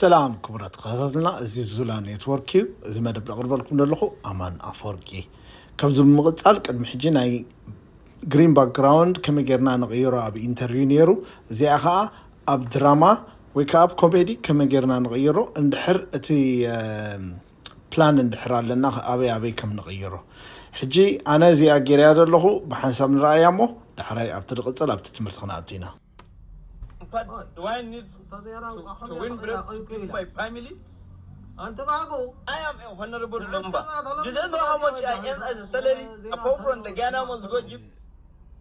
ሰላም ክቡራት ተኸታተልና፣ እዚ ዙላ ኔትወርክ እዩ። እዚ መደብ ዘቕርበልኩም ዘለኹ ኣማን ኣፈወርቂ። ካብዚ ብምቕጻል ቅድሚ ሕጂ ናይ ግሪን ባክግራውንድ ከመይ ጌርና ንቕይሮ ኣብ ኢንተርቪው ነይሩ። እዚኣ ኸዓ ኣብ ድራማ ወይ ከዓ ኣብ ኮሜዲ ከመይ ጌርና ንቕይሮ፣ እንድሕር እቲ ፕላን እንድሕር ኣለና ኣበይ ኣበይ ከም ንቕይሮ። ሕጂ ኣነ እዚኣ ጌርያ ዘለኹ፣ ብሓንሳብ ንረኣያ እሞ ዳሕራይ ኣብቲ ዝቕጽል ኣብቲ ትምህርቲ ክንኣቱ ኢና። But do I need to, to win bread to feed my family? Antabago. I am a honorable member. Do you know how much I earn as a salary apart from the Ghana must go give?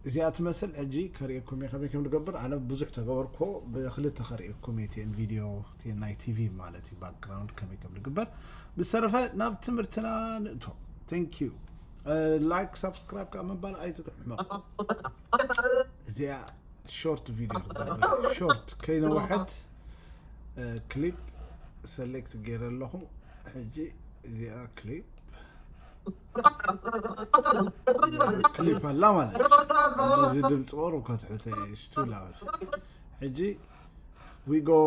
እዚኣ ትመስል። ሕጂ ከርእየኩም እየ ከመይ ከም ንገብር። ኣነ ብዙሕ ተገበርኮ፣ ብክልተ ከርእየኩም እየ፣ ቲኤን ቪድዮ፣ ቲኤን ናይ ቲቪ ማለት እዩ፣ ባክግራውንድ ከመይ ከም ንግበር። ብዝተረፈ ናብ ትምህርትና ንእቶ። Thank you። ላይክ ሳብስክራይብ ከዓ ምባል ኣይትጥሕመ። እዚኣ ሾርት ቪድዮ፣ ሾርት ከይነውሐት ክሊፕ ሰሌክት ገይረ ኣለኹ። ሕጂ እዚኣ ክሊፕ ክሊፕ ኣላ ማለት እዩ። እዚ ድምፂ ቆሩብ ከትሕተ ስቱ ላውድ። ሕጂ we go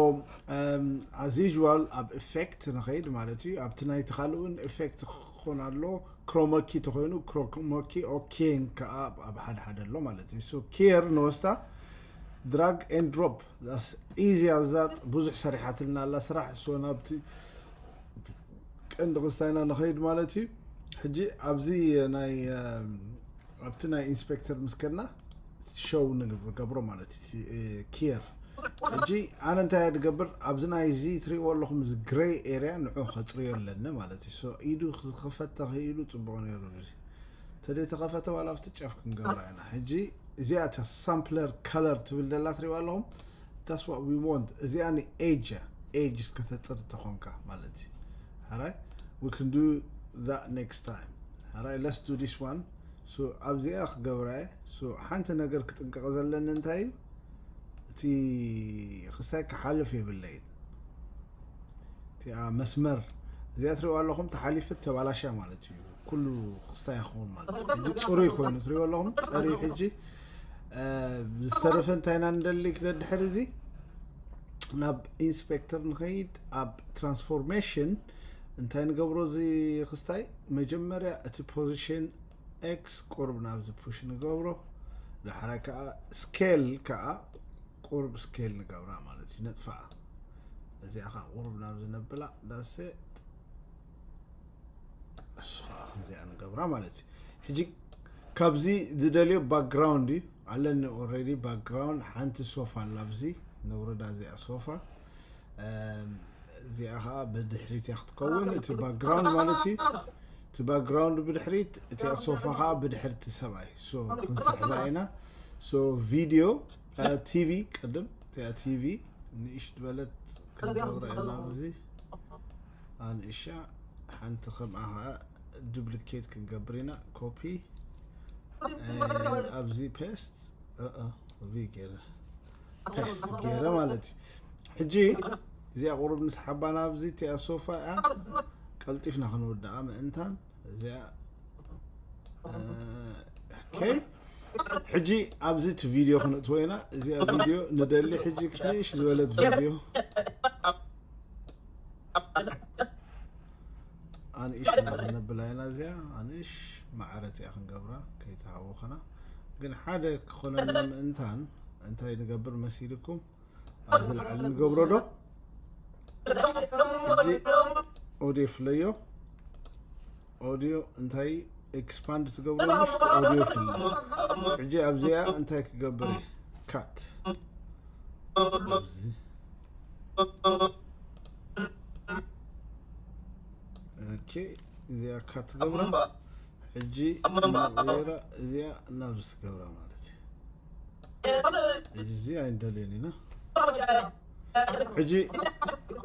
as usual ኣብ ኢፌክት ንኸይድ ማለት እዩ። ኣብቲ ናይቲ ካልኡን ኢፌክት ክኾን ኣሎ። ክሮማኪ ተኾይኑ ክሮማኪ ኦኬን ከዓ ኣብ ሓደ ሓደ ኣሎ ማለት እዩ። ሶ ኪየር ንወስዳ ድራግ ኤንድ ድሮፕ ኢዚ ኣዛጥ ብዙሕ ሰሪሓትልና ኣላ ስራሕ። ሶ ናብቲ ቀንዲ ክስታይና ንኸይድ ማለት እዩ። ሕጂ ኣብዚ ናይ ኣብቲ ናይ ኢንስፔክተር ምስ ከድና ሾው ንገብሮ ማለት እዩ። ኪየር ሕጂ ኣነ እንታይ እየ ዝገብር፣ ኣብዚ ናይ እዚ ትሪእዎ ኣለኹም እዚ ግሬይ ኤርያ ንዑ ከፅርዮ ኣለኒ ማለት እዩ። ሶ ኢዱ ክኸፈት ተኽኢሉ ፅቡቕ ነይሩ። እዚ ተደይተኸፈተ ዋላ ኣብቲ ጫፍ ክንገብራ ኢና። ሕጂ እዚኣ እታ ሳምፕለር ከለር ትብል ዘላ ትሪእዋ ኣለኹም። That's what we want። እዚኣ ንኤጅ ኤጅ እስከተፅር ተኾንካ ማለት እዩ። Alright, we can do that next time. Alright, let's do this one. So ኣብዚኣ ክገብራ እየ። So ሓንቲ ነገር ክጥንቀቕ ዘለኒ እንታይ እዩ፣ እቲ ክሳይ ክሓልፍ የብለይን። እቲኣ መስመር እዚኣ ትሪእዋ ኣለኹም፣ ተሓሊፈት ተባላሻ ማለት እዩ። ኩሉ ክስታይ ይኸውን ማለት እዩ። ሕጂ ፅሩይ ኮይኑ ትሪእዎ ኣለኹም፣ ፀሪ። ሕጂ ዝተረፈ እንታይ ኢና ንደሊ ክደድሕር እዚ ናብ ኢንስፔክተር ንኸይድ። ኣብ ትራንስፎርሜሽን እንታይ ንገብሮ፣ እዚ ክስታይ መጀመርያ እቲ ፖዚሽን ኤክስ ቁርብ ናብዚ ፑሽ ንገብሮ። ዳሕራይ ከዓ ስኬል ከዓ ቁርብ ስኬል ንገብራ ማለት እዩ፣ ነጥፋኣ። እዚኣ ከዓ ቁርብ ናብዚ ነብላ ዳሴ። እሱ ከዓ ከምዚኣ ንገብራ ማለት እዩ። ሕጂ ካብዚ ዝደልዮ ባክግራውንድ እዩ ኣለኒ። ኦልሬዲ ባክግራውንድ ሓንቲ ሶፋ ኣላ፣ ኣብዚ ነውረዳ እዚኣ ሶፋ። እዚኣ ከዓ ብድሕሪት እያ ክትከውን፣ እቲ ባክግራውንድ ማለት እዩ። እቲ ባክግራውንድ ብድሕሪት፣ እቲኣ ሶፋ ከዓ ብድሕርቲ ሰብኣይ። ሶ ክንስሕባ ኢና። ሶ ቪድዮ ቲቪ ቅድም፣ እቲኣ ቲቪ ንእሽ ዝበለት ክንገብራ ኢና። እዚ ኣንእሻ ሓንቲ ከምኣ ከዓ ዱፕሊኬት ክንገብር ኢና። ኮፒ ኣብዚ ፔስት ቪ ገይረ ፔስት ገይረ ማለት እዩ። ሕጂ እዚኣ ቁሩብ ምስ ሓባና ኣብዚ እቲኣ ሶፋ እያ ቀልጢፍና ክንወድኣ ምእንታን እዚኣ ኦኬ። ሕጂ ኣብዚ እቲ ቪድዮ ክንእትዎ ኢና። እዚኣ ቪድዮ ንደሊ ሕጂ ክሽ ዝበለት ቪድዮ ኣንእሽ ነብላ ኢና። እዚኣ ኣንእሽ ማዕረት እያ ክንገብራ ከይተሃወኸና። ግን ሓደ ክኾነና ምእንታን እንታይ ንገብር መሲልኩም? ኣብዚ ላዕሊ ንገብሮ ዶ? ሕጂ ኦዲዮ ፍለዮ። ኦዲዮ እንታይ ኤክስፓንድ ትገብሮ? ኦዲዮ ፍለ። ሕጂ ኣብዚኣ እንታይ ክገብር እየ? ካት። ኣብዚ ኦኬ፣ እዚኣ ካት ትገብራ። ሕጂ እናቐየራ እዚኣ ናብዚ ትገብራ ማለት እዩ። እዚ ኣይንደልዮን ኢና። ሕጂ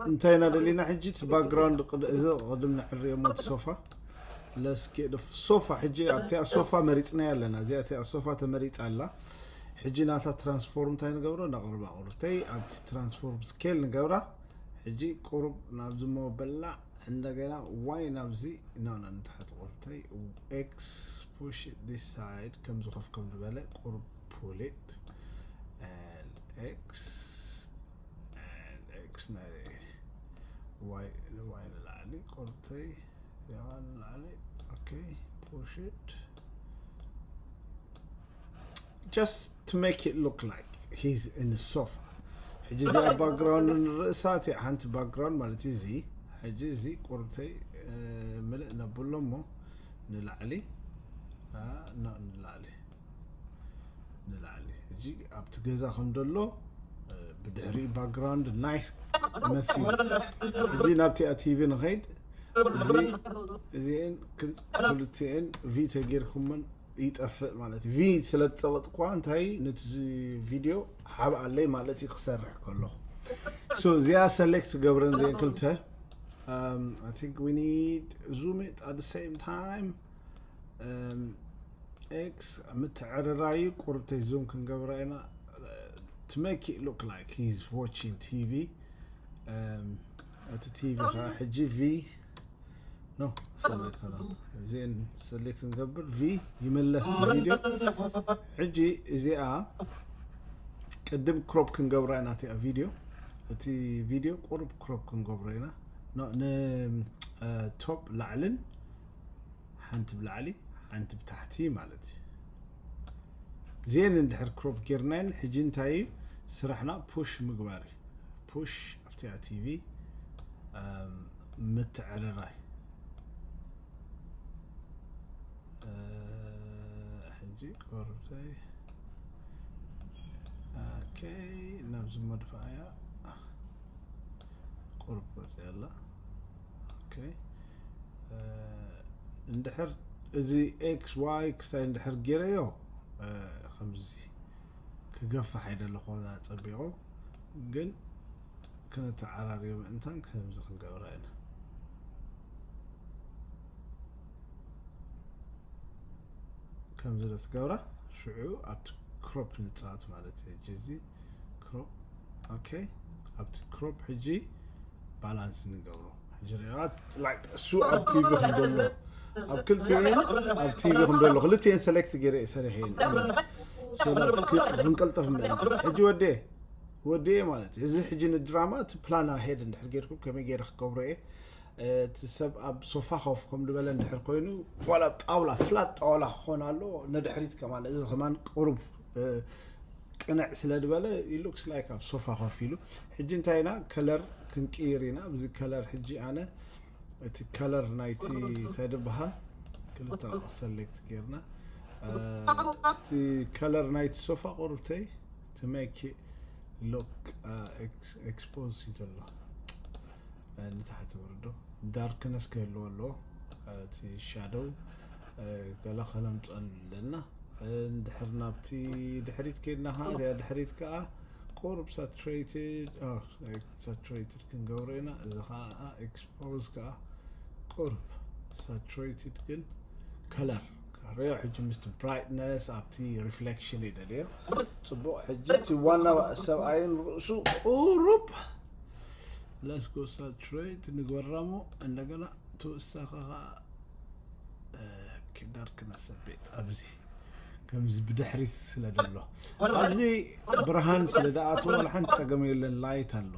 እንታይ ኢና ደሊና? ሕጂ እቲ ባክግራውንድ ቅድ-፣ እዚ ቅድም ንዕርዮ እሞ እቲ ሶፋ ለስኬ ሶፋ። ሕጂ ኣብቲኣ ሶፋ መሪፅናያ ኣለና። እዚኣ እቲኣ ሶፋ ተመሪፃ ኣላ። ሕጂ ናታ ትራንስፎርም እንታይ ንገብሮ? ነቕርባ ቁርተይ ኣብቲ ትራንስፎርም ስኬል ንገብራ። ሕጂ ቁሩብ ናብዚ ሞ በላዕ እንደገና ዋይ ናብዚ ናና ንታሕቲ ቁርተይ ኤክስ ፑሽ ዲስ ሳይድ ከምዚ ኮፍ ከም ዝበለ ቁሩብ ፑሊት ኤክስ ኤክስ ናይ ዋይ ዋይ ንላዕሊ ቁርተይ ያዋ ንላዕሊ okay push it just to make it look like he's in the sofa ሕጂ እዚኣ background ንርእሳ እቲኣ ሓንቲ background ማለት እዩ እዚ ሕጂ እዚ ቁርተይ ምልእ ነብሎ እሞ ንላዕሊ ንላዕሊ ንላዕሊ ሕጂ ኣብቲ ገዛ ከም ደሎ ብድሕሪ background nice መሲ ሕጂ ናብቲኣ ቲቪ ንኸይድ እዚአን ክልቲአን ቪ ተጌርኩመን ይጠፍእ ማለት እዩ ቪ ስለ ዝፀወጥኳ እንታይ ነቲ ቪድዮ ሓብ ኣለይ ማለት እዩ ክሰርሕ ከለኹ so እዚኣ select ገብረን እዚአን ክልተ um, I think we need zoom it at the same time um, X ምትዕርራዩ ቁርብተይ zoom ክንገብራ ኢና to make it look like he's watching ቲቪ um, እቲ ቲቪ ከዓ ሕጂ ቪ no እዚአን select ንገብር ቪ ይመለስ ቪድዮ ሕጂ እዚኣ ቅድም crop ክንገብራ ኢና እቲኣ ቪድዮ እቲ ቪድዮ ቁሩብ crop ክንገብሮ ኢና ን top ላዕልን ሓንቲ ብላዕሊ ሓንቲ ብታሕቲ ማለት እዩ ዜን እንድሕር crop ጌርናየን ሕጂ እንታይ እዩ ስራሕና push ምግባር እዩ push ኣብቲኣ ቲቪ ምትዕርራይ ሕጂ ቆርብተይ okay ናብዚ መድፋእያ ቁርብ ወፅያ ኣላ okay እንድሕር እዚ X Y ክሳይ እንድሕር ገይረዮ ከምዚ ክገፍሕ ኣይደለኹ ጸቢቑ ግን ክነተዓራርዮ ምእንታን ከምዚ ክንገብራ ኢና ከምዚ ዶ ትገብራ ሽዑ ኣብቲ crop ንጻወት ማለት እዩ ሕጂ እዚ crop okay ኣብቲ crop ሕጂ balance ንገብሮ ሕጂ ሪኣት like እሱ ኣብ ቲቪ ክንደሎ ኣብ ክልቲኤን ኣብ ቲቪ ክንደሎ ክልቲኤን select ገይረ እየ ሰሪሐ ዝንቀልጠፍ ምእንቲ ሕጂ ወዴ ወዴ ማለት እዚ ሕጂ ንድራማ እቲ plan ahead እንድሕር ጌርኩም ከመይ ገይረ ክገብሮ እየ እቲ ሰብ ኣብ ሶፋ ኮፍ ከም ዝበለ እንድሕር ኮይኑ ዋላ ጣውላ flat ጣውላ ክኾን ኣሎ ንድሕሪት ከማን እዚ ከማን ቁሩብ ቅንዕ ስለ ዝበለ looks like ኣብ ሶፋ ኮፍ ኢሉ ሕጂ እንታይ ኢና color ክንቅይር ኢና ኣብዚ color ሕጂ ኣነ እቲ color ናይቲ እንታይ ዝበሃል ክልተ select ጌርና እቲ color ናይቲ ሶፋ ቁሩብተይ to make it look expose እዩ ዘሎ ንታሕቲ ወርዶ darkness ክህልዎ ኣለዎ እቲ shadow ገለ ከነምፀሉ ኣለና እንድሕር ናብቲ ድሕሪት ከይድና ከዓ እዚኣ ድሕሪት ከዓ ቁሩብ saturated saturated ክንገብሮ ኢና እዚ ከዓ expose ከዓ ቁሩብ saturated ግን color ሪኦ ሕጂ ምስቲ brightness ኣብቲ reflection ይደልዮ ፅቡቅ ሕጂ እቲ ዋና ሰብኣይን ርእሱ ቁሩብ let's go saturate ንግበራሞ እንደገና ተወሳኺ ከዓ ኪዳር ክነሰቤጥ ኣብዚ ከምዚ ብድሕሪት ስለ ደሎ ኣብዚ ብርሃን ስለ ደኣተወ ሓንቲ ፀገም የለን light ኣሎ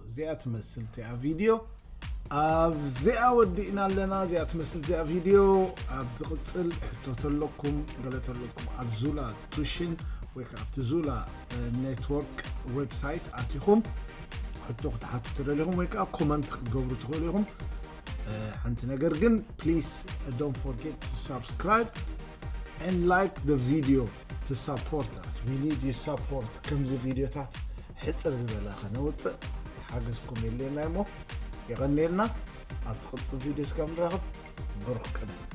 እዚኣ ትመስል እቲኣ ቪድዮ ኣብዚኣ ወዲእና ኣለና እዚኣ ትመስል እዚኣ ቪድዮ ኣብ ዝቕፅል ሕቶ ተለኩም ገለ ተለኩም ኣብ ዙላ ቱሽን ወይ ከዓ ኣብቲ ዙላ network website ኣቲኹም ሕቶ ክትሓቱ ተደሊኹም ወይ ከዓ comment ክትገብሩ ትኽእሉ ኢኹም ሓንቲ ነገር ግን please don't forget to subscribe and like the video to support us we need your support ከምዚ ቪድዮታት ሕፅር ዝበለ ከነውፅእ ሓገዝኩም የለና እሞ የቐንየልና ኣብ ትቕፅል ቪድዮ እስካብ ንራኸብ ብሩኽ ቀደም